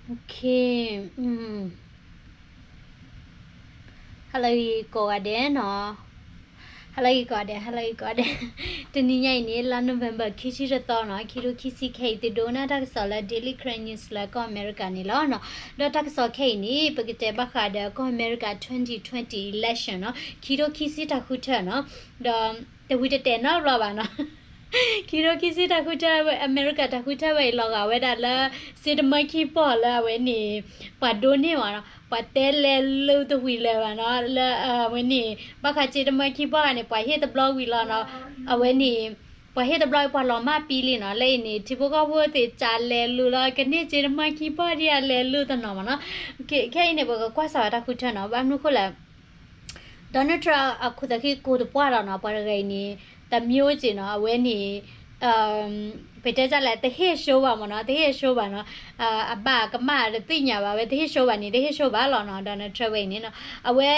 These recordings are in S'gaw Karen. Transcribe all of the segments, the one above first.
Okay, hello ဂ့ၤကိးဂၤဒဲးနီၤ, hello ဂ့ၤကိးဂၤဒဲး, hello ဂ့ၤကိးဂၤဒဲး, တနံၤညါအံၤန့ၣ် လါ November ခံဆံတသီနီၤ, ခံထိခံဆံခဲအံၤ သုဒိကနၣ်တၢ်ကစီၣ်လၢ Daily Karen News လၢကီၢ်အမဲရကၤန့ၣ်လီၤနီၤ. ဒီးတၢ်ကစီၣ်ခဲအံၤန့ၣ် ပကတဲဘၣ်ဃးဒီးကီၢ်အမဲရကၤ twenty twenty election နီၤ, ခံထိခံဆံတၢ်ဃုထၢနီၤ, ဒီးတဝံၤတတဲာ်နီတဘျီဘၣ်နီၤ ခံထိခံဆံတၢ်ဃုထၢဝဲ အမဲရကၤတၢ်ဃုထၢဝဲအံၤ လီၤဂာ်ဝဲဒၣ်လၢ စ့တမၢခံပီၢ်လၢအဝဲန့ၣ် ပှၤဒိးန့ၢ်ဝဲနီၤ, ပှၤတဲလဲၤလူတဝံၤလၢၤဘၣ်နီၤ, လၢအဝဲန့ၣ် ဘၣ်ဃးစ့တမၢခံပီၢ်ဂၤန့ၣ် ပှၤဟ့ၣ်တဘျီဝံၤလီၤနီၤ, အဝဲန့ၣ် ပှၤဟ့ၣ်တဘျီဝံၤ ပှၤလီၤမၢ်ပံလံနီၤ, လၢအံၤန့ၣ် ထံဖိကီၢ်ဖိသ့ၣ် ကလဲၤလူလီၤ ကန့ၢ်စ့တမၢခံပီၢ်ဒ်အလဲၤလူတနီၤမးနီၤ. ခဲအံၤန့ၣ် ပကကွၢ်စးဝဲတၢ်ဃုထၢနီၤ, ဘၣ်မနုၤဃိလဲၣ် Donald Trump အခိၣ်သးခံကိးတပှၢ်လီၤနီၤ, ပှၤတဂၤအံၤန့ၣ် တမျိုးစ့နီၤ, အဝဲန့ၣ် ပတဲဒ်လဲၣ် တဟ့ၣ်အရှုံးဘၣ်မးနီၤ, တဟ့ၣ်အရှုံးဘၣ်နီၤ, အဘၣ်ကမၣ်တသ့ၣ်ညါဘၣ်, အဝဲတဟ့ၣ်အရှုံးဘၣ်န့ၣ် တဟ့ၣ်အရှုံးဘၣ်လီၤနီၤ, Donald Trump ဝဲအံၤန့ၣ်နီၤ, အဝဲ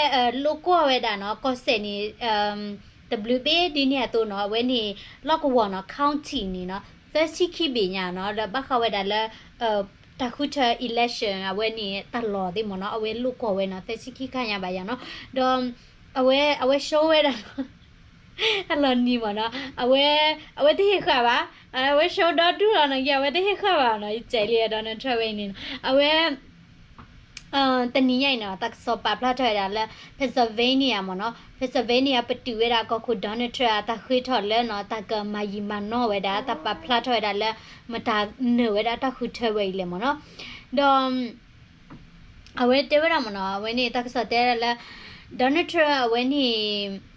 လိၣ်ကွီၢ်ဝဲဒၣ်နီၤ, ကီၢ်စဲၣ်န့ၣ် တဘျုးဘ့ၣ်ဒ်န့ၣ်အသိးနီၤ, အဝဲန့ၣ် လီၢ်ကဝီၤနီၤ, county န့ၣ်နီၤ, သၢဆံခံဘ့ၣ်ညါနီၤ, ဒီးဘၣ်ဃးဝဲဒၣ်လၢ တၢ်ဃုထၢ election အဝဲန့ၣ် တၢ်လီၢ်သ့ၣ်မးနီၤ, အဝဲလိၣ်ကွီၢ်ဝဲနီၤ, သၢဆံခံခါညါဘၣ်ယၤနီၤ, ဒီး အဝဲ အဝဲ show ဝဲဒၣ် အလီၤနံၤမးနီၤ, အဝဲ အဝဲတဟ့ၣ်ဃာ်ဘၣ်, အဝဲ show ဒီဒူၣ်လီၤနီၤ, အဝဲတဟ့ၣ်ဃာ်ဘၣ်နီၤ, ယစဲးလံ Donald Trump ဝဲအံၤန့ၣ်နီၤ, အဝဲ တနံၤညါအံၤနီၤ, တၢ်ကစီၣ်ပာ်ဖျါထီၣ်ဝဲဒၣ်လၢ Pennsylvania မးနီၤ, Pennsylvania ပတုာ်ဝဲဒၣ်ကီၢ်ခိၣ် Donald Trump အတၢ်ဃ့ထီၣ်လၢနီၤ, တၢ်ကမၤယံာ်မၤနီၢ်ဝဲဒၣ်, တၢ်ပာ်ဖျါထီၣ်ဝဲဒၣ်လၢ မတၤနၢၤဝဲဒၣ်တၢ်ဃုထၢဝဲအံၤလဲၣ်မးနီၤ, ဒီး အဝဲတဲဝဲဒၣ်မးနီၤ, အဝဲန့ၣ် တၢ်ကစီၣ်တဲဒၣ်လၢ Donald Trump အဝဲန့ၣ်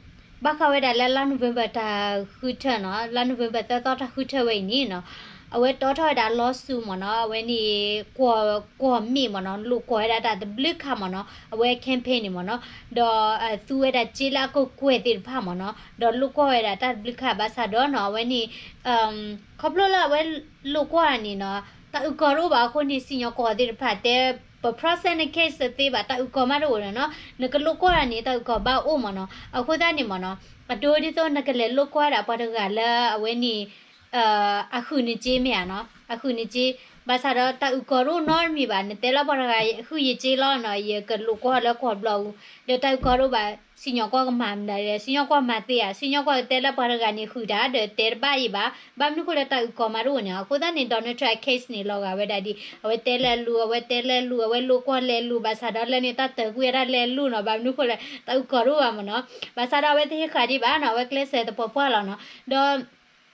ဘၣ်ဃးဝဲဒၣ်လၢလါ November တၢ်ဃုထၢနီၤ, လါ November သၢသီတၢ်ဃုထၢဝဲအံၤန့ၣ်နီၤ, အဝဲတီထီၣ်ဝဲဒၣ် lawsuit မးနီၤ, အဝဲန့ၣ် ကွီၢ် ကွီၢ်မ့ၣ်မးနီၤ, လိၣ်ကွီၢ်ဝဲဒၣ်တၢ်တဘျုးခါမးနီၤ, အဝဲ campaign န့ၣ်မးနီၤ, ဒီးသူဝဲဒၣ်စ့လၢအကကွဲၢ်သ့ၣ်တဖၣ်မးနီၤ, ဒီးလိၣ်ကွီၢ်ဝဲဒၣ်တၢ်တဘျုးခါဘၣ်ဆၣ်ဒီးနီၤ, အဝဲန့ၣ် ခီဖျိလၢအဝဲလိၣ်ကွီၢ်န့ၣ်နီၤ, တၢ်အုၣ်ကီၤတအိၣ်ဘၣ်အဃိန့ၣ် စံၣ်ညီၣ်ကွီၢ်သ့ၣ်တဖၣ်တဲ ပ process န့ၣ် case တသ့ဘၣ်, တၢ်အုၣ်ကီၤမးတအိၣ်နီၤ, နကလိၣ်ကွီၢ်န့ၣ် တၢ်အုၣ်ကီၤဘၣ်အိၣ်မးနီၤ, အဃိသတးန့ၣ်မးနီၤ, အဒိဒ်သိးနကလဲၤလိၣ်ကွီၢ်ဒၣ်ပှၤတဂၤလၢအဝဲန့ၣ် အဃုာ်နစ့မ့ၢ်ဧါနီၤ, အဃုာ်နစ့, ဘၣ်ဆၣ်ဒီးတၢ်အုၣ်ကီၤတအိၣ်နီတမံၤဘၣ်, နတဲလၢပှၤတဂၤဃုာ်ယစ့လီၤနီၤ, ယကလိၣ်ကွီၢ်လၢကွီၢ်ဘျီအူ, ဒီးတၢ်အုၣ်ကီၤတအိၣ်ဘၣ်, စံၣ်ညီၣ်ကွီၢ်ကမၤမနုၤလဲၣ်, စံၣ်ညီၣ်ကွီၢ်မၤသ့ဧါ, စံၣ်ညီၣ်ကွီၢ်ကတဲလၢပှၤတဂၤန့ၣ်ဃုာ်တၢ် ဒီးတဲတဘၣ်အံၤဘၣ်, ဘၣ်မနုၤဃိလၢတၢ်အုၣ်ကီၤမးတအိၣ်န့ၣ်, အဃိသတးန့ၣ် Donald Trump case န့ၣ် လီၤဂာ်ဝဲဒၣ်ဒ် အဝဲတဲလဲၤလူၤ, အဝဲတဲလဲၤလူၤ, အဝဲလိၣ်ကွီၢ်လဲၤလူၤ, ဘၣ်ဆၣ်ဒီးလၢန့ၣ် တၢ်တၢၢ်ကွံာ်ဝဲဒၣ်လဲၤလူၤနီၤ, ဘၣ်မနုၤဃိလဲၣ် တၢ်အုၣ်ကီၤတအိၣ်ဘၣ်မးနီၤ, ဘၣ်ဆၣ်ဒီးအဝဲတဟ့ၣ်ဃာ်ဒံးဘၣ်နီၤ, အဝဲကျဲးစၢးသပှၢ်ပှၢ်လီၤနီ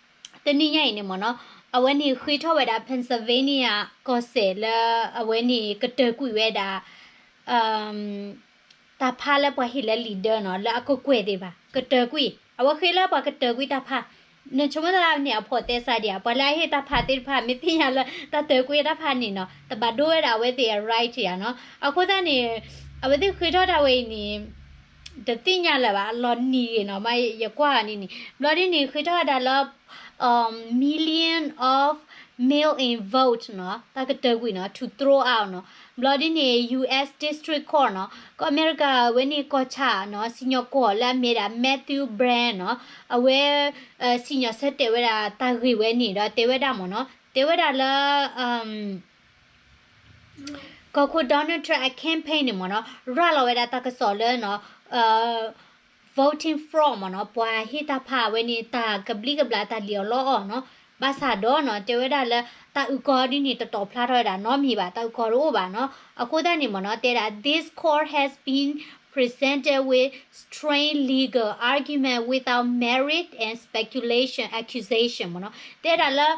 ၤ, ဒီး တနံၤညါအံၤန့ၣ်မးနီၤ, အဝဲန့ၣ်ဃ့ထီၣ်ဝဲဒၣ် Pennsylvania ကီၢ်စဲၣ်လၢအဝဲန့ၣ်ကတၢၢ်ကွံာ်ဝဲဒၣ် တၢ်ဖးလၢပှၤဟ့ၣ်လၢ leader နီၤ, လၢအကကွဲၢ်သ့ၣ်တဖၣ် ကတၢၢ်ကွံာ်, အဝဲဃ့လၢပှၤကတၢၢ်ကွံာ်တၢ်ဖး, နဆိကမိၣ်သးန့ၣ် အဖီၣ်တဲစးဒံးဧါ, ပှၤလၢအဟ့ၣ်တၢ်ဖးသ့ၣ်တဖၣ် မ့ၢ်သ့ၣ်ညါလၢတၢ်တၢၢ်ကွံာ်တၢ်ဖးန့ၣ်နီၤ, တဘၣ်ဒိဝဲဒၣ်အဝဲသ့ၣ်အ right ဧါနီၤ, အဃိသတးန့ၣ် အဝဲသ့ၣ်ဃ့ထီၣ်တၢ်ဝဲအံၤန့ၣ် တသ့ၣ်ညါလၢၤဘၣ်, အလီၤနံၤဂ့ၤနီၤ, မ့ၢ်ယကွၢ်အီၤန့ၣ်န့ၣ် ဘျီဒ်န့ၣ် ဃ့ထီၣ်ဝဲဒၣ်လၢ million of mail-in vote နီၤ, တၢ်ကတၢၢ်ကွံာ်နီၤ, to throw out နီၤ, ဘျီဒ်န့ၣ် US District Court နီၤ, ကီၢ်အမဲရကၤဝဲန့ၣ်ကီၢ်ဆၣ်နီၤ, စံၣ်ညီၣ်ကွီၢ်လၢအမ့ၢ်ဒၣ် Matthew Brandt နီၤ, အဝဲ စံၣ်ညီၣ်ဆၢတဲာ်ဝဲဒၣ်တၢ်ဂ့ၢ်ဝဲန့ၣ်ဒီး တဲဝဲဒၣ်မးနီၤ, တဲဝဲဒၣ်လၢ ကီၢ်ခိၣ် Donald Trump အ campaign န့ၣ်မးနီၤ, ရၤလီၤဝဲဒၣ်တၢ်ကစီၣ်လၢနီၤ voting fraud မးနီၤ, ပှၤဟ့ၣ်တၢ်ဖးဝဲန့ၣ် တၢ်ကဘျံးကဘျၣ်တၢ်လံၣ်အီၣ်လီအီၣ်နီၤ, ဘၣ်ဆၣ်ဒီးနီၤ တဲဝဲဒၣ်လၢ တၢ်အုၣ်ကီၤဒ်န့ၣ် တတီၣ်ဖျါထီၣ်ဝဲဒၣ်နီတမံၤဘၣ်, တၢ်အုၣ်ကီၤတအိၣ်ဘၣ်နီၤ, အဃိသတးန့ၣ်မးနီၤ တဲဒၣ် this court has been presented with strained legal argument without merit and speculation accusation မးနီၤ, တဲဒၣ်လၢ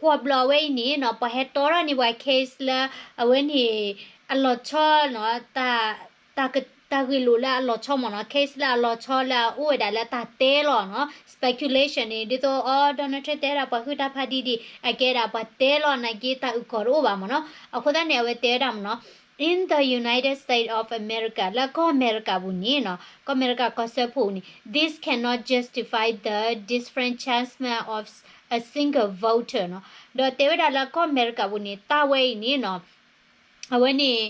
ကွီၢ်ဘျီဝဲအံၤန့ၣ်နီၤ ပှၤဟဲတီထီၣ်န့ၢ်ပှၤ case လၢ အဝဲန့ၣ် အလီၤဆီနီၤ, တၢ် တၢ်ဂ့ၢ်လိာ်လၢအလီၤဆီမးနီၤ, case လၢအလီၤဆီလၢအအိၣ်ဝဲဒၣ်လၢတၢ်တဲလီၤနီၤ, speculation န့ၣ် ဒ်သိးအီၤ Donald Trump တဲဒၣ်ပှၤဃုတၢ်ဖးဒ်ဒ် အကဲဒၣ်ပှၤတဲလီၤနာ်က့ တၢ်အုၣ်ကီၤတအိၣ်ဘၣ်မးနီၤ, အဃိသတးန့ၣ် အဝဲတဲဝဲဒၣ်မးနီၤ In the United States of America လၢကီၢ်အမဲရကၤပူၤန့ၣ်နီၤ, ကီၢ်အမဲရကၤကီၢ်စၢဖှိၣ်န့ၣ် this cannot justify the disenfranchisement of a single voter နီၤ, ဒီးတဲဝဲဒၣ်လၢကီၢ်အမဲရကၤပူၤန့ၣ် တၢ်ဝဲအံၤန့ၣ်နီၤ, အဝဲန့ၣ်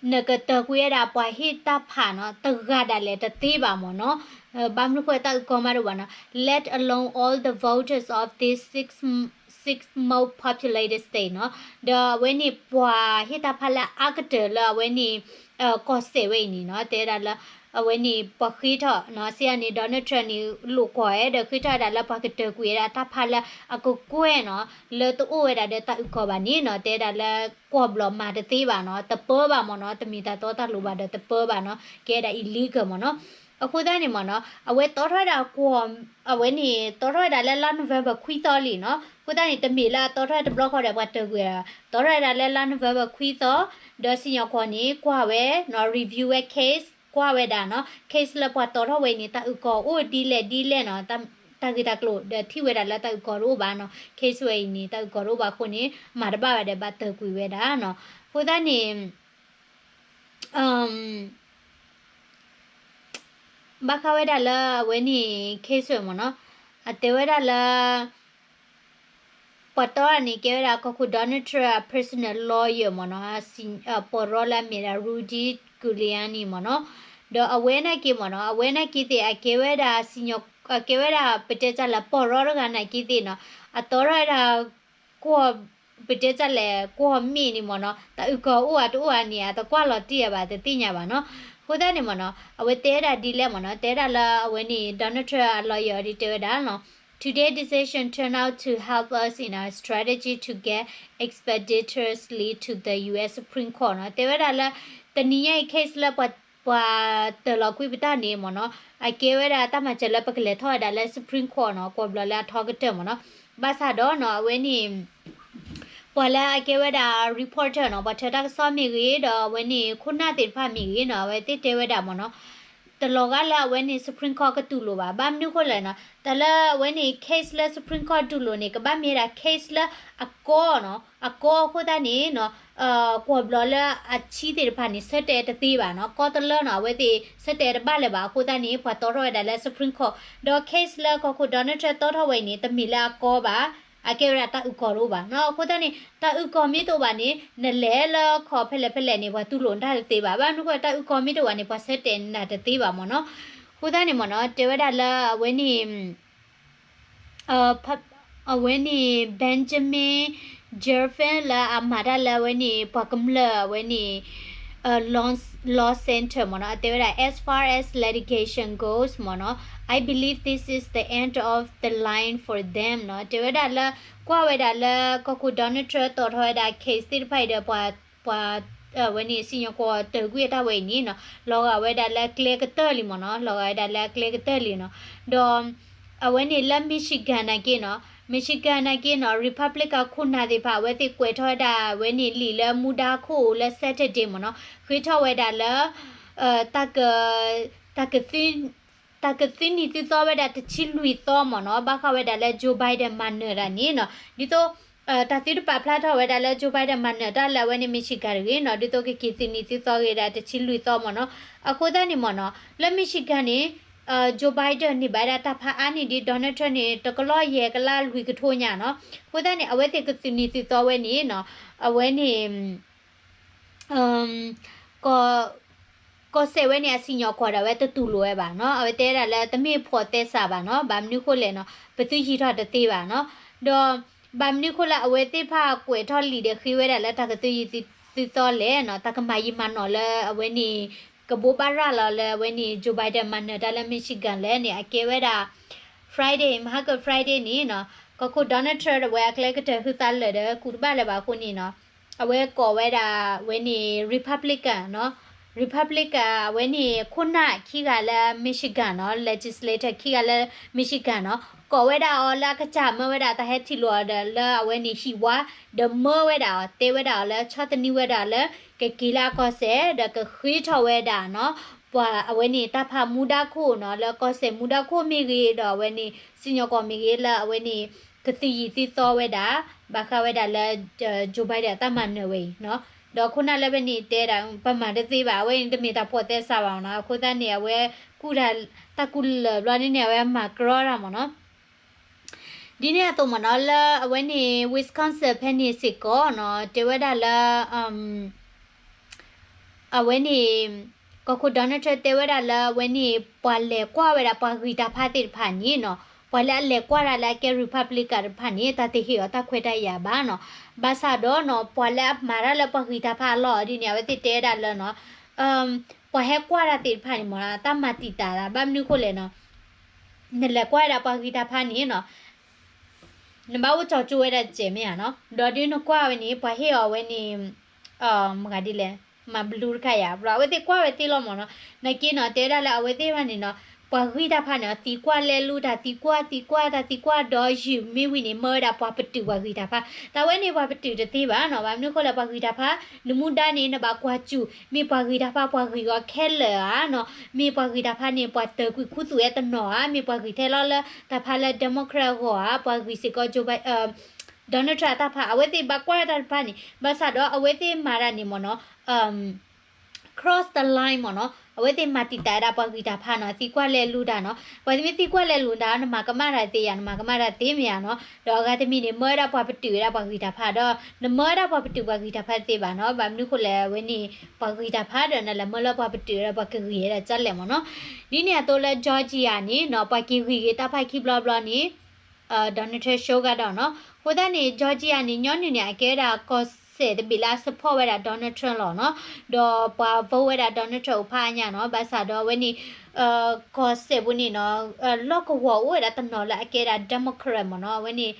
နကတၢၢ်ကွံာ်ဝဲဒၣ်ပှၤဟ့ၣ်တၢ်ဖးနီၤ တဂၤဒၣ်လဲာ်တသ့ဘၣ်မးနီၤ, ဘၣ်မနုၤဃိတၢ်အုၣ်ကီၤမးတအိၣ်ဘၣ်နီၤ, let alone all the voters of these six most populated state နီၤ, ဒီးအဝဲန့ၣ်ပှၤဟ့ၣ်တၢ်ဖးလၢအါကတၢၢ်လၢအဝဲန့ၣ် ကီၢ်စဲၣ်ဝဲအံၤန့ၣ်နီၤ, တဲဝဲဒၣ်လၢ အဝဲန့ၣ်ပှၤဃ့ထီၣ်နီၤ, စံးအါန့ၣ် Donald Trump န့ၣ် လိာ်ကွီၢ်ဝဲဒီးဃ့ထီၣ်ဝဲဒၣ်လၢပှၤကတၢၢ်ကွံာ်ဝဲဒၣ်တၢ်ဖးလၢအကကွဲၢ်နီၤ, လၢတအိၣ်ဝဲဒၣ်ဒီးတၢ်အုၣ်ကီၤဘၣ်န့ၣ်နီၤ, တဲဝဲဒၣ်လၢကွီၢ်ဘျီၣ်မၤတသ့ဘၣ်နီၤ, တပၢဘၣ်မ့ၢ်နီၤ, တမ့ၢ်တၢ်တီတၢ်လိၤဘၣ်ဒီးတပၢဘၣ်နီၤ, ကဲဒၣ် illegal မ့ၢ်နီၤ. အဃိသတးန့ၣ်မ့ၢ်နီၤ, အဝဲတီထီၣ်ဝဲဒၣ်ကွီၢ်, အဝဲန့ၣ်တီထီၣ်ဝဲဒၣ်လၢလါ November ခွံသီလံနီၤ, အဃိသတးန့ၣ် တမ့ၢ်လၢအတီထီၣ်ဝဲတဘျီဃီဒီးပှၤတၢၢ်ကွံာ်, တီထီၣ်ဝဲဒၣ်လၢလါ November ခွံသီ, ဒီးစံၣ်ညီၣ်ကွီၢ်န့ၣ် ကွၢ်ဝဲနီၤ, review ဝဲ case, ကွၢ်ဝဲဒၣ်နီၤ, case လၢပှၤတီထီၣ်ဝဲအံၤန့ၣ် တၢ်အုၣ်ကီၤအိၣ်ဒ်လဲၣ်ဒ်လဲၣ်နီၤ, တၢ်ဂ့ၢ်တၢ်ကျိၤဒီးထံၣ်ဝဲဒၣ်လၢတၢ်အုၣ်ကီၤတအိၣ်ဘၣ်နီၤ, case ဝဲအံၤန့ၣ် တၢ်အုၣ်ကီၤတအိၣ်ဘၣ်အဃိန့ၣ် မၤတဘၣ်ဝဲဒီးဘၣ်တၢၢ်ကွံာ်ဝဲဒၣ်နီၤ. အဃိသတးန့ၣ် ဘၣ်ဃးဝဲဒၣ်လၢအဝဲန့ၣ် case ဝဲမ့ၢ်နီၤ, အတဲဝဲဒၣ်လၢ ပှၤတီန့ၣ် ကဲဝဲဒၣ်ကီၢ်ခိၣ် Donald Trump အ personal lawyer မ့ၢ်နီၤ, ပီၢ်ရီလၢအမ့ၢ်ဒၣ် Rudy Giuliani မ့ၢ်နီၤ, ဒီးအဝဲနာ်က့မ့ၢ်နီၤ, အဝဲနာ်က့သ့ၣ် အကဲဝဲဒၣ်စံၣ်ညီၣ်, အကဲဝဲဒၣ်ပတဲတၢ်လၢပီၢ်ရီတဂၤနာ်က့သ့ၣ်နီၤ, အတီထီၣ်ဝဲဒၣ် ကွီၢ်, ပတဲတၢ်လဲၣ် ကွီၢ်မ့ၢ်န့ၣ်မ့ၢ်နီၤ, တၢ်အုၣ်ကီၤအိၣ်အတအိၣ်အန့ၣ် အတကွၢ်လီၤတံၢ်အဘၣ် တသ့ၣ်ညါဘၣ်နီၤ. အဃိသတးန့ၣ်မ့ၢ်နီၤ, အဝဲတဲဝဲဒၣ်ဒ်လဲၣ်မ့ၢ်နီၤ, တဲဝဲဒၣ်လၢအဝဲန့ၣ် Donald Trump အ lawyer ဒ်တဲဝဲဒၣ်နီၤ, Today's decision turned out to help us in our strategy to get expeditiously to the U S Supreme Court နီၤ, တဲဝဲဒၣ်လၢ တနံၤညါအံၤ case လၢပှၤ ပှၤတၢၢ်လီၤကွံာ်ပတၢ်န့ၣ်မ့ၢ်နီၤ, အကဲဝဲဒၣ်တၢ်မၤစၢၤလၢပကလဲၤထီၣ်ဝဲဒၣ်လၢ Supreme Court နီၤ, ကွီၢ်ဘျီၣ်လၢအထီကတၢၢ်မ့ၢ်နီၤ. ဘၣ်ဆၣ်ဒီးနီၤ အဝဲန့ၣ် ပှၤလၢအကဲဝဲဒၣ် reporter နီၤ, ပှၤထၢတၢ်ကစီၣ်မ့ၢ်ဂ့ၤ ဒီးအဝဲန့ၣ်ခိၣ်နၢ်သ့ၣ်တဖၣ်မ့ၢ်ဂ့ၤနီၤ, အဝဲသ့ၣ်တဲဝဲဒၣ်မ့ၢ်နီၤ, တလီၤဂာ်လၢအဝဲန့ၣ် Supreme Court ကတူၢ်လိာ်ဘၣ်. ဘၣ်မနုၤဃိလဲၣ်နီၤ, တၢ်လၢအဝဲန့ၣ် case လၢ Supreme Court တူၢ်လိာ်န့ၣ် ကဘၣ်မ့ၢ်ဝဲဒၣ် case လၢအကီနီၤ, အကီအဃိသတးန့ၣ်နီၤ, ကွီၢ်ဘျီၣ်လၢအဆံသ့ၣ်တဖၣ်န့ၣ် ဆၢတဲာ်တသ့ဘၣ်နီၤ, ကီတလၢနီၤ, အဝဲသ့ၣ်ဆၢတဲာ်တဘၣ်လၢၤဘၣ်. အဃိသတးန့ၣ် ပှၤတီထီၣ်ဝဲဒၣ်လၢ Supreme Court, ဒီး case လၢကီၢ်ခိၣ် Donald Trump တီထီၣ်ဝဲအံၤန့ၣ် တမ့ၢ်လၢအကီဘၣ်, အကဲဝဲဒၣ်တၢ်အုၣ်ကီၤတအိၣ်ဘၣ်နီၤ. အဃိသတးန့ၣ် တၢ်အုၣ်ကီၤမ့ၢ်တအိၣ်ဘၣ်န့ၣ် နလဲၤလၢခီၣ်ဖဲလဲၣ်ဖဲလဲၣ်န့ၣ် ပှၤတူၢ်လိာ်နတၢ်တသ့ဘၣ်. ဘၣ်မနုၤဃိ တၢ်အုၣ်ကီၤမ့ၢ်တအိၣ်ဘၣ်န့ၣ် ပှၤဆၢတဲာ်နၤတသ့ဘၣ်မ့ၢ်နီၤ. အဃိသတးန့ၣ်မ့ၢ်နီၤ တဲဝဲဒၣ်လၢအဝဲန့ၣ် အဝဲန့ၣ် Benjamin Griffin လၢအမၤတၢ်လၢအဝဲန့ၣ် ပှၤကမျၢၢ်အဝဲန့ၣ် Law Center မ့ၢ်နီၤ အတဲဝဲဒၣ် as far as litigation goes မ့ၢ်နီၤ I believe this is the end of the line for them နီၤ. တဲဝဲဒၣ်လၢ ကွၢ်ဝဲဒၣ်လၢ ကီၢ်ခိၣ် Donald Trump တီၣ်ထီၣ်ဝဲဒၣ် case သ့ၣ်တဖၣ်အံၤဒီး ပှၤ ပှၤ အဝဲန့ၣ် စံၣ်ညီၣ်ကွီၢ်တၢၢ်ကွံာ်အတၢ်ဝဲအံၤန့ၣ်နီၤ လီၤဂာ်ဝဲဒၣ်လၢကျဲကတၢၢ်လံမ့ၢ်နီၤ လီၤဂာ်ဝဲဒၣ်လၢကျဲကတၢၢ်လံနီၤ. ဒီး အဝဲန့ၣ်လၢ Michigan နာ်က့နီၤ Michigan နာ်က့နီၤ Republican ခိၣ်နၢ်သ့ၣ်တဖၣ် အဝဲသ့ၣ်ကွဲးထီၣ်ဝဲဒၣ် အဝဲန့ၣ်လံာ်လၢမူဒါခိၣ်လၢ Saturday မ့ၢ်နီၤ ဃ့ထီၣ်ဝဲဒၣ်လၢ တၢ်က တၢ်ကသု တၢ်ကသုနံၤသုသီဝဲဒၣ်တဆံလွံၢ်သီမ့ၢ်နီၤ ဘၣ်ဃးဝဲဒၣ်လၢ Joe Biden မၤနၢၤတၢ်န့ၣ်နီၤ ဒ်သိး တၢ်သုတပာ်ဖျါထီၣ်ဝဲဒၣ်လၢ Joe Biden မၤနၢၤတၢ်လၢအဝဲန့ၣ် Michigan တဂ့ၤနီၤ ဒ်သိးကက့ၤသုနံၤသုသီဂ့ၤဒၣ်တဆံလွံၢ်သီမ့ၢ်နီၤ. အဃိသတးန့ၣ်မ့ၢ်နီၤ လၢ Michigan န့ၣ် Joe Biden န့ၢ်ဘၣ်ဝဲဒၣ်တၢ်ဖးအါန့ၢ်ဒ် Donald Trump န့ၣ် တကလီၢ်ယဲၢ်ကလးလွံၢ်ကထိညါနီၤ. အဃိသတးန့ၣ် အဝဲသ့ၣ်ကသုနံၤသုသီဝဲန့ၣ်နီၤ အဝဲန့ၣ် ကီၢ် ကီၢ်စဲၣ်ဝဲန့ၣ် အစံၣ်ညီၣ်ကွီၢ်ဒၣ်ဝဲတတူၢ်လိာ်ဝဲဘၣ်နီၤ အဝဲတဲဝဲဒၣ်လၢတမ့ၢ်ဖှီၣ်သဲစးဘၣ်နီၤ ဘၣ်မနုၤဃိလဲၣ်နီၤ ပသုယံၤထီၣ်တသ့ဘၣ်နီၤ ဒီး ဘၣ်မနုၤဃိလၢအဝဲသ့ၣ်တဖၣ်ကွဲးထီၣ်လံာ်ဒီးဃ့ဝဲဒၣ်လၢတၢ်ကသုယံၤသုသီလဲၣ်နီၤ တၢ်ကမၤယံာ်မၤနီၢ်လၢအဝဲန့ၣ် ကဘိးဘၣ်ရၤလီၤလၢအဝဲန့ၣ် Joe Biden မၤနၢၤတၢ်လၢ Michigan လဲၣ်န့ၣ် အကဲဝဲဒၣ် Friday မဟါက Friday န့ၣ်နီၤ ကီၢ်ခိၣ် Donald Trump တဝဲအကျဲကတၢၢ်ဟုသးလၢာ်ဒီးကူၣ်တဘၣ်လၢၤဘၣ်အဃိန့ၣ်နီၤ အဝဲကိးဝဲဒၣ်ဝဲန့ၣ် Republican နီၤ Republican အဝဲန့ၣ်ခိၣ်နၢ်ခံဂၤလၢ Michigan နီၤ legislator ခံဂၤလၢ Michigan နီၤ ကိးဝဲဒၣ်အီၤလၢအကစၢ်မၢဝဲဒၣ်တၢ်ဟဲထံၣ်လိာ်အီၤဒီးလၢအဝဲန့ၣ်ဟံၣ်ဝါ ဒီးမၢဝဲဒၣ်အီၤ တဲဝဲဒၣ်အီၤလၢဆီၣ်သနံးဝဲဒၣ်လၢ ကက့ၤလၢအကီၢ်စဲၣ် ဒီးကဃ့ထီၣ်ဝဲဒၣ်နီၤ ပှၤအဝဲန့ၣ်တၢ်ဖးမူဒါခိၣ်နီၤ လၢကီၢ်စဲၣ်မူဒါခိၣ်မ့ၢ်ဂ့ၤ ဒီးအဝဲန့ၣ် စံၣ်ညီၣ်ကွီၢ်မ့ၢ်ဂ့ၤလၢအဝဲန့ၣ် ကသုယံၤသုသီဝဲဒၣ် ဘၣ်ဃးဝဲဒၣ်လၢ Joe Biden အတၢ်မၤနၢၤဝဲအံၤနီၤ ဒီးခိၣ်နၢ်လၢဖဲန့ၣ်တဲဒၣ် ပမၤတသ့ဘၣ် အဝဲအံၤတမ့ၢ်တၢ်ဖှီၣ်သဲစးဘၣ်နီၤ အဃိသတးန့ၣ် အဝဲကူၣ်တၢ် တၢ်ကူၣ်လၢာ်ဘျီန့ၣ်န့ၣ် အဝဲမၤကြီတၢ်မ့ၢ်နီၤ ဒ်န့ၣ်အသိးမ့ၢ်နီၤ လၢအဝဲန့ၣ် Wisconsin ဖဲန့ၣ်စ့ၢ်ကီးနီၤ တဲဝဲဒၣ်လၢ အဝဲန့ၣ် ကီၢ်ခိၣ် Donald Trump တဲဝဲဒၣ်လၢအဝဲန့ၣ် ပှၤလဲၤကွၢ်ဝဲဒၣ်ပှၤဂံၢ်တၢ်ဖးသ့ၣ်တဖၣ်န့ၣ်နီၤ ပှၤလၢအလဲၤကွၢ်တၢ်လၢအကဲ Republican တဖၣ်န့ၣ် တၢ်တဟ့ၣ်အီၤတၢ်ခွဲးတၢ်ယာ်ဘၣ်နီၤ. ဘၣ်ဆၣ်ဒီးနီၤ ပှၤလၢအမၤတၢ်လၢပှၤဂံၢ်တၢ်ဖးအလီၢ်အီၤဒ်န့ၣ် အဝဲသ့ၣ်တဲဝဲဒၣ်လၢနီၤ ပှၤဟဲကွၢ်တၢ်သ့ၣ်တဖၣ်န့ၣ်မ့ၢ်နီၤ တၢ်မၤတံာ်တာ်သး ဘၣ်မနုၤဃိလဲၣ်နီၤ နလဲၤကွၢ်ဝဲဒၣ်ပှၤဂံၢ်တၢ်ဖးန့ၣ်နီၤ နဘၣ်အိၣ်ကၠီကၠိဝဲဒၣ်တစဲးမ့ၢ်ဧါနီၤ ဒီးဒ်နကွၢ်ဝဲန့ၣ် ပှၤဟ့ၣ်အီၤဝဲန့ၣ် မတၤဒ်လဲၣ် မၤဘလူတခါယၤ ဘျီအဝဲသ့ၣ်ကွၢ်ဝဲသ့လီၤမ့ၢ်နီၤ နာ်က့နီၤ တဲဝဲဒၣ်လၢအဝဲသ့ၣ်တဖၣ်န့ၣ်နီၤ ပှၤဂံၢ်တၢ်ဖးန့ၣ် သံကွၢ်လဲၤလူၤတၢ် သံကွၢ် သံကွၢ်တၢ် သံကွၢ်ဒီးယုၢ်မ့ၢ်ဝံၤန့ၣ် မၢဝဲဒၣ်ပှၤပတုာ်ပှၤဂံၢ်တၢ်ဖး တၢ်ဝဲန့ၣ်ပှၤပတုာ်တသ့ဘၣ်နီၤ ဘၣ်မနုၤဃိလဲၣ် ပှၤဂံၢ်တၢ်ဖး နမူဒါန့ၣ် နဘၣ်ကွၢ်စူၣ် မ့ၢ်ပှၤဂံၢ်တၢ်ဖး ပှၤဂံၢ်ဂီၤခဲလၢာ်ဧါနီၤ မ့ၢ်ပှၤဂံၢ်တၢ်ဖးန့ၣ် ပှၤတၢၢ်ကွံာ်ခူသူၣ်ဝဲတနီၤဧါ မ့ၢ်ပှၤဂံၢ်ထဲလီၤလၢတၢ်ဖးလၢ Democrat အဂီၢ်ဧါ ပှၤဂံၢ်စ့ၢ်ကီး Joe Biden Donald Trump အတၢ်ဖး အဝဲသ့ၣ်ဘၣ်ကွၢ်တၢ်တဖၣ်န့ၣ် ဘၣ်ဆၣ်ဒီးအဝဲသ့ၣ်မၤတၢ်န့ၣ်မ့ၢ်နီၤ cross the line မ့ၢ်နီၤ အဝဲသ့ၣ်မၤတံာ်တာ်ဝဲဒၣ်ပှၤဂံၢ်တၢ်ဖးနီၤ သံကွၢ်လဲၤလူၤတၢ်နီၤ ပှၤတမ့ၢ်သံကွၢ်လဲၤလူၤတၢ် နမၤကမၣ်တၢ်သ့ယၤ နမၤကမၣ်တၢ်သ့မ့ၢ်ဧါနီၤ ဒီးအဂၤတမံၤန့ၣ် မၢဝဲဒၣ်ပှၤပတုာ်ဝဲဒၣ်ပှၤဂံၢ်တၢ်ဖးဒီး နမၢဝဲဒၣ်ပှၤပတုာ်ပှၤဂံၢ်တၢ်ဖးတသ့ဘၣ်နီၤ ဘၣ်မနုၤဃိလဲၣ် အဝဲန့ၣ် ပှၤဂံၢ်တၢ်ဖးဒီး နလဲၤမၢလၢပှၤပတုာ်ဝဲဒၣ်ပှၤကဂံၢ်ဝဲဒၣ်ကလဲာ်မ့ၢ်နီၤ ဒ်န့ၣ်အသိးလၢ Georgia န့ၣ်နီၤ ပှၤက့ၤဂံၢ်ဂ့ၤတၢ်ဖးခံဘျီဘျီန့ၣ် Donald Trump ဆိကဒီးနီၤ အဃိသတးန့ၣ် Georgia န့ၣ် ညီနုၢ်န့ၣ် အကဲဝဲဒၣ်ကီၢ်စဲၣ်တဘ့ၣ်လၢအ support ဝဲဒၣ် Donald Trump လီၤနီၤ ဒီးပှၤ vote ဝဲဒၣ် Donald Trump အိၣ်ဖးအါညါနီၤ ဘၣ်ဆၣ်ဒီးအဝဲန့ၣ် ကီၢ်စဲၣ်ပူၤန့ၣ်နီၤ လီၢ်ကဝီၤအိၣ်ဝဲဒၣ်တနီၤလၢအကဲဝဲဒၣ် Democrat မ့ၢ်နီၤ အဝဲန့ၣ်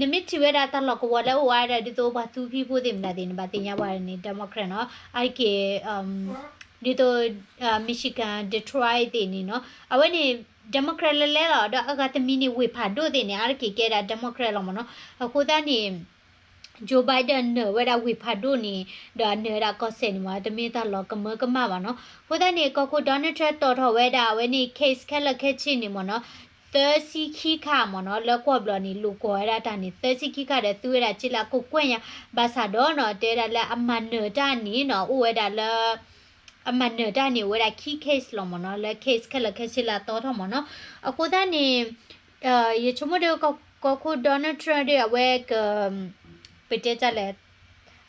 နမ့ၢ်ထံၣ်ဝဲဒၣ်တၢ်လီၢ်ကဝီၤလၢအအိၣ်အါဒၣ် ဒ်သိးပှၤသူဖံဖိသ့ၣ်မတၤသ့ၣ် နဘၣ်သ့ၣ်ညါပှၤန့ၣ် Democrat နီၤ အါတက့ၢ် ဒ်သိး Michigan Detroit သ့ၣ်န့ၣ်နီၤ အဝဲန့ၣ် Democrat လဲၤလဲၤလီၤ ဒီးအဂၤတမံၤန့ၣ် ဝ့ၢ်ဖးဒိၣ်သ့ၣ်န့ၣ် အါတက့ၢ်ကဲဒၣ် Democrat လီၤမ့ၢ်နီၤ အဃိသတးန့ၣ် Joe Biden နၢၤဝဲဒၣ်ဝ့ၢ်ဖးဒိၣ်န့ၣ် ဒီးအနၢၤဝဲဒၣ်ကီၢ်စဲၣ်န့ၣ်မ့ၢ် တမ့ၢ်တၢ်လီၤကမၢကမၣ်ဘၣ်နီၤ အဃိသတးန့ၣ် ကီၢ်ခိၣ် Donald Trump တီၣ်ထီၣ်ဝဲဒၣ် အဝဲန့ၣ် case ခဲလၢာ်ခဲဆ့န့ၣ်မ့ၢ်နီၤ သၢဆံခံခါမ့ၢ်နီၤ လၢကွီၢ်ဘျီန့ၣ် လိာ်ကွီၢ်ဝဲဒၣ်တၢ်န့ၣ် သၢဆံခံခါဒီး သူဝဲဒၣ်က့လၢအကကွဲၢ်ညါ ဘၣ်ဆၣ်ဒီးနီၤ တဲဝဲဒၣ်လၢအမၤနၢၤတၢ်န့ၣ်နီၤ အိၣ်ဝဲဒၣ်လၢ အမၤနၢၤတၢ်န့ၣ် အိၣ်ဝဲဒၣ်ခံ case လီၤမ့ၢ်နီၤ လၢ case ခဲလၢာ်ခဲဆ့လၢအတီထီၣ်မ့ၢ်နီၤ အဃိသတးန့ၣ် ယဆိကမိၣ်ဒီး ကီၢ်ခိၣ် Donald Trump ဒီး အဝဲက ပတဲတၢ်လဲၣ်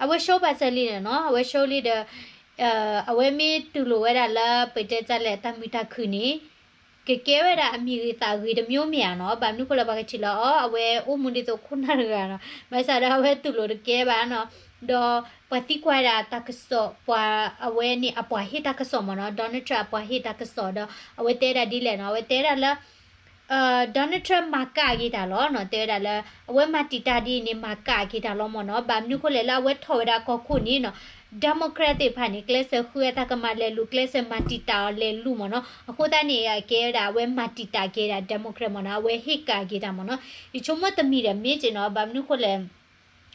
အဝဲ show ဘၣ်စၢၤလံန့ၣ်နီၤ အဝဲ show လံဒီး အဝဲမ့ၢ်တူၢ်လိာ်ဝဲဒၣ်လၢ ပတဲတၢ်လဲၣ် တၢ်မုာ်တၢ်ခုၣ်န့ၣ် ကကဲဝဲဒၣ်အမံၤဂ့ၤသးဂ့ၤတမျိုးမ့ၢ်ဧါနီၤ ဘၣ်မနုၤဃိလၢပှၤကထံၣ်လၢအီၤ အဝဲအိၣ်မူဒ်သိးခိၣ်နၢ်တဂၤနီၤ ဘၣ်ဆၣ်ဒီးအဝဲတူၢ်လိာ်တကဲဘၣ်နီၤ ဒီးပှၤသံကွၢ်ဝဲဒၣ်တၢ်ကစီၣ် ပှၤအဝဲန့ၣ် အပှၤဟ့ၣ်တၢ်ကစီၣ်မ့ၢ်နီၤ Donald Trump အပှၤဟ့ၣ်တၢ်ကစီၣ်ဒီး အဝဲတဲဒၣ်ဒ်လဲၣ်နီၤ အဝဲတဲဒၣ်လၢ Donald Trump မၤကၣ်က့ၤတၢ်လီၤနီၤ တဲဝဲဒၣ်လၢ အဝဲမၤတံာ်တာ်ဒ်အံၤန့ၣ် မၤကၣ်က့ၤတၢ်လီၤမ့ၢ်နီၤ ဘၣ်မနုၤဃိလဲၣ်လၢအဝဲထီၣ်ဝဲဒၣ်ကီၢ်ခိၣ်န့ၣ်နီၤ Democrat သ့ၣ်တဖၣ်န့ၣ် ကျဲးစၢးဃုအတၢ်ကမၣ်လဲၤလူၤ ကျဲးစၢးမၤတံာ်တာ်အီၤလဲၤလူၤမ့ၢ်နီၤ အဃိသတးန့ၣ် အကဲဝဲဒၣ်အဝဲမၤတံာ်တာ်က့ၤဒၣ် Democrat မ့ၢ်နီၤ အဝဲဟ့ၣ်ကၣ်က့ၤတၢ်မ့ၢ်နီၤ ယဆိကမိၣ်တမံၤဒီးမ့ၢ်က့ၤနီၤ ဘၣ်မနုၤဃိလဲၣ်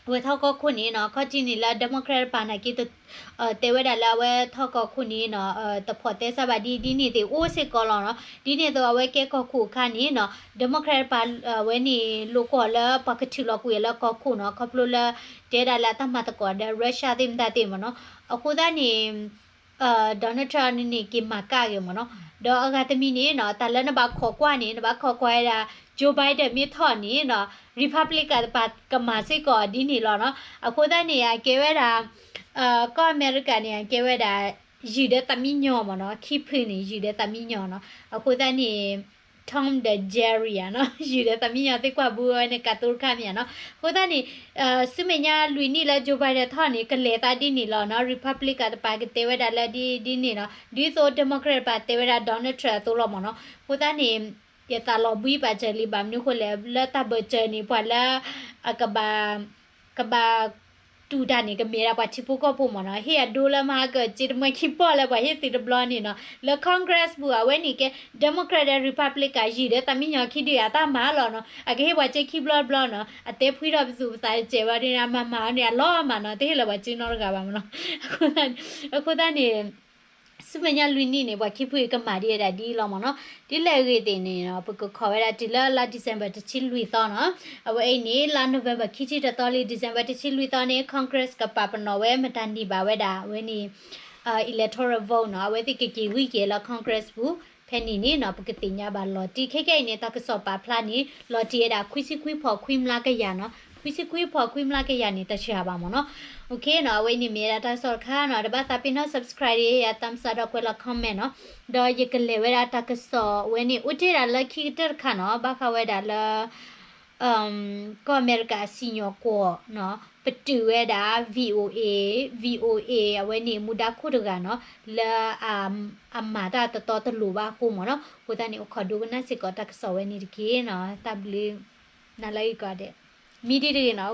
အဝဲထီၣ်ကီၢ်ခိၣ်န့ၣ်နီၤ ခီၣ်ထံးန့ၣ်လၢ Democrat တပၤနာ်က့ တဲဝဲဒၣ်လၢအဝဲထီၣ်ကီၢ်ခိၣ်န့ၣ်နီၤ တဖိးသဲစးဘၣ်ဒ်ဒ်န့ၣ်သ့ၣ်အိၣ်စ့ၢ်ကီးလီၤနီၤ ဒ်န့ၣ်အသိးအဝဲကဲကီၢ်ခိၣ်အခါန့ၣ်နီၤ Democrat တပၤ အဝဲန့ၣ်လိာ်ကွီၢ်လၢပှၤကထုးလီၤကွံာ်အီၤလၢကီၢ်ခိၣ်နီၤ ခီဖျိလၢ တဲဒၣ်လၢအတၢ်မၤသကိးဒီး Russia သ့ၣ်မတၤသ့ၣ်မ့ၢ်နီၤ အဃိသတးန့ၣ် Donald Trump န့ၣ်က့ၤမၤကၣ်က့ၤမ့ၢ်နီၤ ဒီးအဂၤတမံၤန့ၣ်နီၤ တၢ်လၢနဘၣ်ခိးကွၢ်န့ၣ် နဘၣ်ခိးကွၢ်ဝဲဒၣ် Joe Biden မ့ၢ်ထီၣ်န့ၣ်နီၤ Republican တပၤကမၤစ့ၢ်ကီးဒ်န့ၣ်လီၤနီၤ အဃိသတးန့ၣ် အကဲဝဲဒၣ် ကီၢ်အမဲရကၤန့ၣ် အကဲဝဲဒၣ် ယုၢ်ဒီးသးမံညီၤမ့ၢ်နီၤ ခံဖုန့ၣ် ယုၢ်ဒီးသးမံညီၤနီၤ အဃိသတးန့ၣ် Tom ဒီး Jerry ဧါနီၤ ယုၢ်ဒီးသးမံညီၤသ့ၣ်ကွၢ်ဘုဝဲန့ၣ် ကၤတိတခါမ့ၢ်ဧါနီၤ အဃိသတးန့ၣ် ဆူမဲာ်ညါလွံၢ်နံၣ်လၢ Joe Biden ထီၣ်န့ၣ် ကလဲၤသးဒ်န့ၣ်လီၤနီၤ Republican တပၤကတဲဝဲဒၣ်လၢဒ်ဒ်န့ၣ်နီၤ ဒ်သိး Democrat တပၤတဲဝဲဒၣ် Donald Trump အသိးလီၤမ့ၢ်နီၤ အဃိသတးန့ၣ် ယသးလီၤဘှံးပာ်စၢၤလံ ဘၣ်မနုၤဃိလဲၣ် လၢတၢ်ဘၢၣ်စၢၤန့ၣ် ပှၤလၢ အကဘၣ် ကဘၣ်တူၢ်တၢ်န့ၣ် ကမ့ၢ်ဒၣ်ပှၤထံဖိကီၢ်ဖိမ့ၢ်နီၤ ဟ့ၣ်အဒိလၢမဟါကၢၢ် စ့တမှဲခံပီၢ်လၢပှၤဟ့ၣ်သုးတဘျီန့ၣ်နီၤ လၢ Congress ပူၤ အဝဲန့ၣ်ကဲ Democrat ဒီး Republican ယုၢ်ဒီးသးမံညီၤခံဒုအတၢ်မၤလီၤနီၤ အကဟ့ၣ်ပှၤစ့ခံဘျီတဘျီနီၤ အတဲဖှံထီၣ်ပသူၣ်ပသးတစဲးဘၣ်ဒ်န့ၣ် အမၤမၤအီၤန့ၣ် အလီၤမၢ်နီၤ တဟ့ၣ်လီၤပှၤစ့နီတဂၤဘၣ်မ့ၢ်နီၤ အဃိသတးန့ၣ် ဆူမဲာ်ညါလွံၢ်နံၣ်န့ၣ် ပှၤခံဖုကမၤဒ်ဝဲဒၣ်ဒ်အံၤလီၤမ့ၢ်နီၤ ဒ်လဲၣ်အဂ့ၢ်သ့ၣ်န့ၣ်နီၤ ပကခိးဝဲဒၣ်တုၤလၢလါ December တဆံလွံၢ်သီနီၤ အဝဲအံၤန့ၣ် လါ November ခံဆံတသီလံ December တဆံလွံၢ်သီန့ၣ် Congress ကပာ်ပနီၣ်ဝဲမတၤန့ၢ်ဘၣ်ဝဲဒၣ် အဝဲန့ၣ် electoral vote နီၤ အဝဲသ့ၣ်ကက့ၤဂံၢ်က့ၤလၢ Congress ပူၤ ဖဲန့ၣ်န့ၣ်နီၤ ပကသ့ၣ်ညါဘၣ်လီၤတံၢ် ခဲကဲအံၤန့ၣ် တၢ်ကစီၣ်ပာ်ဖျါန့ၣ် လီၤတံၢ်ဝဲဒၣ်ခွံဆံခွံဖီၣ်ခွံမျးကယၤနီၤ ခွံဆံခွံဖီၣ်ခွံမျးကယၤန့ၣ် တဆှၢဘၣ်မ့ၢ်နီၤ. အဝဲအံၤန့ၣ်မ့ၢ်ဝဲဒၣ်တၢ်ကစီၣ်တခါနီၤ. ဒီးဘၣ်သးပ့ၤနီၣ် subscribe ယၤ thumbs up ဒီးကွဲးလီၤ comment နီၤ. ဒီးယကလဲၤဝဲဒၣ်တၢ်ကစီၣ်ဝဲန့ၣ် အိၣ်တ့ၢ်ဒၣ်လၢခံကတၢၢ်တခါနီၤ. ဘၣ်ဃးဝဲဒၣ်လၢ ကီၢ်အမဲရကၤအစံၣ်ညီၣ်ကွီၢ်နီၤ ပတုာ်ဝဲဒၣ် VOA, VOA အဝဲန့ၣ်မူဒါခိၣ်တဂၤနီၤ လၢ အမၤတၢ်တတီတလိၤဘၣ်အဃိမ့ၢ်နီၤ. အဃိသတးန့ၣ် အိၣ်ခိးဒိကနၣ်စ့ၢ်ကီးတၢ်ကစီၣ်ဝဲန့ၣ်တက့ၢ်နီၤ. တၢ်ဘျုးနၤလၢအဂ့ၤကိးဂၤဒဲး. မံဒံတဂ့ၤနီၤ.